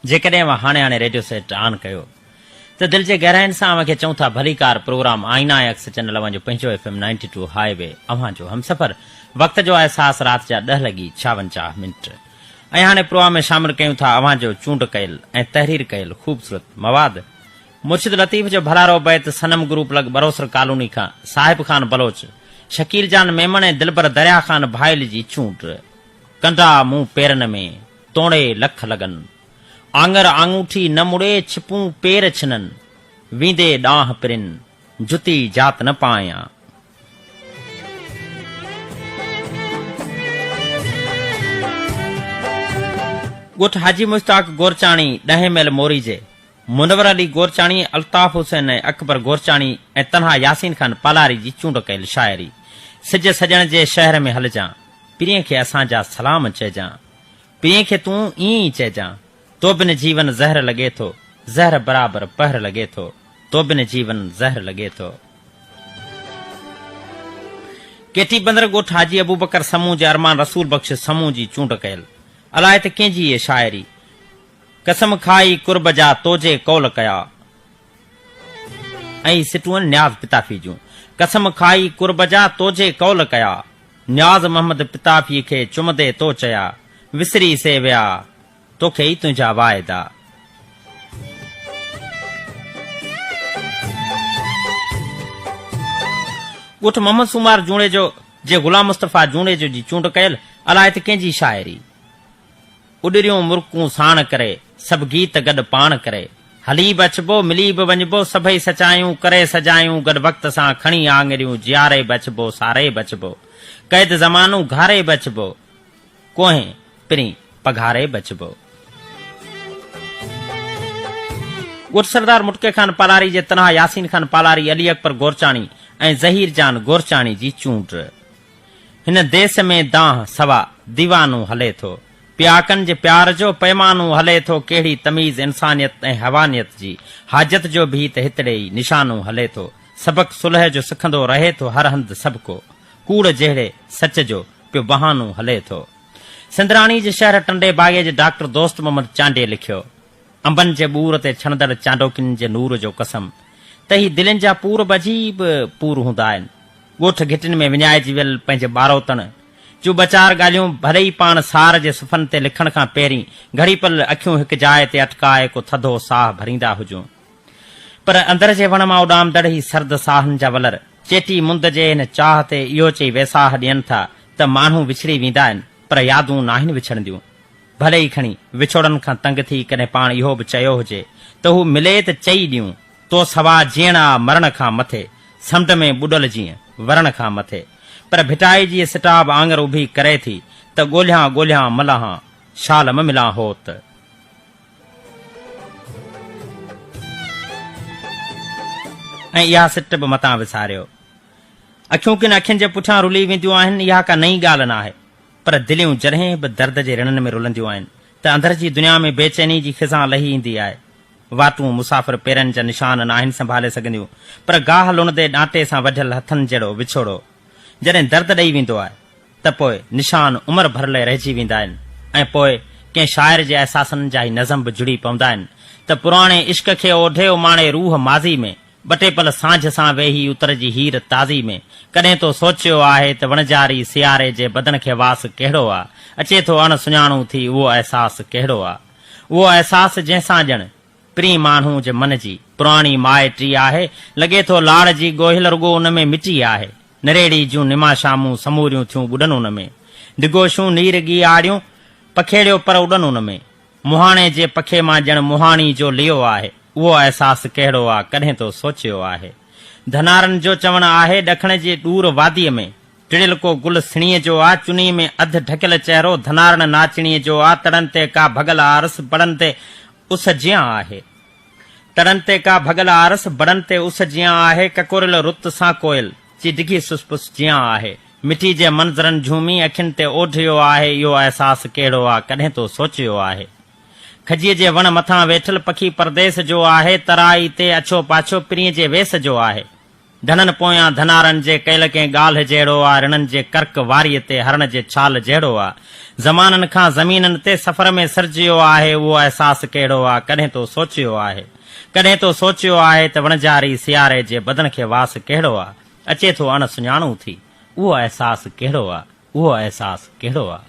جيڪڏهن اوهان هاڻي هاڻي ريڊيو سيٽ آن ڪيو ته دل جي گهراين سان اوهان کي چئون ٿا ڀليڪار پروگرام آئينا ۽ عڪس چينل اوهان جو پنهنجو F M ninety two high V اوهان جو همسفر وقت جو احساس رات جا ڏهه لڳي ڇاونجاهه منٽ ۽ هاڻي پروگرام ۾ شامل ڪيون ٿا اوهان جو چونڊ ڪيل ۽ تحرير ڪيل خوبصورت مواد مرشد لطيف جو ڀلارو بيت صنم گروپ لڳ ٻروسر ڪالوني کان صاحب خان بلوچ، شڪيل جان ميمڻ ۽ دلبر دريا خان ڀائل جي چونڊ. ڪنڊا مون پيرن ۾، توڻي لک لڳن. آڱر آڱوٺي نه مڙي، ڇپون پير ڇنن. ويندي ڏانهن پرين، جتي جات نه پايان. ڳوٺ حاجي مشتاق گورچاڻي، ڏهين ميل موري جي. منور علي گورچاڻي، الطاف حسين ۽ اڪبر گورچاڻي ۽ تنها ياسين خان پالاري جي چونڊ ڪيل شاعري سج سڄڻ جي شهر ۾ هلجان، پرينء کي اسان جا سلام چئجان، پرينء کي تون ائين ئي چئجان، تو بن جيون زهر لڳي ٿو، زهر برابر پهر لڳي ٿو، تو بن جيون زهر لڳي ٿو. ڪيٽي بندر ڳوٺ حاجي ابوبڪر سمون جي ارمان رسول بخش سمون جي چونڊ ڪيل الائي ته ڪنهن جي هيء شاعري قسم کائي قرب جا تو جي قول ڪيا. ۽ سٽون نياز پتافي جون. قسم کائي قرب جا تو جي قول ڪيا. نياز محمد پتافي کي چمندي تو چيا. وسري سي ويا توکي ئي تنهنجا واعدا. ڳوٺ محمد سومار جوڻيجو جي غلام مصطفيٰ جوڻيجو جي چونڊ ڪيل الائي ته ڪنهن جي شاعري. اڏريون مرڪون ساڻ ڪري، سڀ گيت گڏ پاڻ ڪري. هلي به اچبو، ملي به وڃبو، سڀئي سچايون ڪري سجايون گڏ وقت سان کڻي آڱريون جياري به اچبو، ساري به اچبو. قيد زمانو گهاري به اچبو، ڪوهين پرين پگهاري به اچبو. ڳوٺ سردار مٽڪي خان پالاري جي تنها ياسين خان پالاري، علي اڪبر گورچاڻي ۽ ظهير جان گورچاڻي جي چونڊ. هن ديس ۾ دانهن سوا ديوانو هلي ٿو. پياڪن جي پيار جو پيمانو هلي ٿو ڪهڙي تميز انسانيت ۽ حيوانيت جي حاجت جو ڀي ته هتڙي ئي نشانو هلي ٿو سبق صلح جو سکندو رهي ٿو هر هنڌ سڀڪو ڪوڙ جهڙي سچ جو پيو بهانو هلي ٿو سنڌراڻي جي شهر ٽنڊي باگي جي ڊاڪٽر دوست محمد چانڊيي لکيو. انبن جي ٻور تي ڇڻندڙ چانڊوڪين جي نور جو قسم ته هي دلين جا پور به عجيب پور هوندا آهن. ڳوٺ گهٽين ۾ وڃائجي ويل پنهنجي ٻاروتڻ جون ٻه چار ڳالهيون ڀلي ئي پاڻ سار جي صفحن تي لکڻ کان پهرين گهڙي پل اکيون هڪ جاء تي اٽڪائي ڪو ٿڌو ساهه ڀريندا هجون. پر اندر جي وڻ مان اڏامندڙ هي سرد ساهن جا ولر چيٽي مند جي هن چاهه تي اهو چئي ويساهه ڏين ٿا ته ماڻهو وڇڙي ويندا آهن پر يادون ناهن وڇڙنديون. ڀلي ئي کڻي وڇوڙن کان تنگ ٿي ڪڏهن پاڻ اهو به چيو هجي ته هو ملي ته چئي ڏيون، تو سوا جيئڻ آ مرڻ کان مٿي، سمنڊ ۾ ٻڏل جيئن ورڻ کان مٿي. پر ڀٽائي جي سٽا به آڱر اڀي ڪري ٿي ته ڳولهيان ڳولهيان م لهان، شال م ملان هوت. ۽ اها سٽ به متان وساريو. اکيون ڪن اکين جي پٺيان رلي وينديون آهن، اها ڪا نئين ڳالهه ناهي. پر دليون جڏهن به درد جي رڻن ۾ رلنديون آهن ته اندر جي دنيا ۾ بيچيني جي خزان لهي ايندي آهي. واٽون مسافر پيرن جا نشان ناهن سنڀالي سگهنديون پر گاهه لڻندي ڏانٽي سان وڍيل هٿن جهڙو وڇوڙو جڏهن درد ڏئي ويندو آهي ته پوء نشان عمر ڀر لئه رهجي ويندا آهن ۽ پوء ڪنهن شاعر جي احساسن جا هي نظم به جڙي پوندا آهن ته پراڻي عشق کي اوڍي اماڻي روح ماضي ۾ ٻه ٽي پل سانجهه سان ويهي اتر جي هير تازي ۾ ڪڏهن تو سوچيو آهي ته وڻجاري سياري جي بدن کي واس ڪهڙو آ اچي ٿو اڻ سڃاڻو ٿي اهو احساس ڪهڙو آ اهو احساس جنهن سان ڄڻ پرين ماڻهو جي من جي پراڻي مائٽي آهي لڳي ٿو لاڙ جي ڳوهيل رڳو ان ۾ مٽي آهي نريڙي جون نماشامون سموريون ٿيون ٻڏن ان ۾ ڊگوشون نير ڳيئاڙيون پکيڙيو پر اڏن ان ۾ مهاڻي جي پکي مان ڄڻ مهاڻي جو ليئو آهي. اهو احساس ڪهڙو آ، ڪڏهن تو سوچيو آهي. ڌنارن جو چوڻ آهي، ڏکڻ جي ڏور واديء ۾، ٽڙيل ڪو گل سڻيء جو آ، چنيء ۾ اڌ ڍڪيل چهرو ڌنارڻ ناچڻيء جو آ، تڙن تي ڪا ڀڳل آرس، بڙن تي اس جيان آهي. تڙن تي ڪا ڀڳل آرس، بڙن تي اس جيان آهي، ڪڪوريل رت سان ڪوئل، جي ڊگهي سس پس جيان آهي. مٽي جي منظرن جهومي اکين تي اوڍيو آهي، اهو احساس ڪهڙو آ، ڪڏهن تو سوچيو آهي. کجيء جي وڻ مٿان ويٺل پکي پرديس جو آهي، ترائي تي اڇو پاڇو پرينء جي ويس جو آهي. ڌنن پويان ڌنارن جي ڪيل ڪنهن ڳالهه جهڙو آ، رڻن جي ڪرڪ واريء تي هرڻ جي ڇال جهڙو آ. زمانن کان زمينن تي سفر ۾ سرجيو آهي، اهو احساس ڪهڙو آ، ڪڏهن تو سوچيو آهي. ڪڏهن تو سوچيو آهي ته وڻجاري سياري جي بدن کي واس ڪهڙو آ، اچي ٿو اڻ سڃاڻو ٿي، اهو احساس ڪهڙو آ، اهو احساس ڪهڙو آ.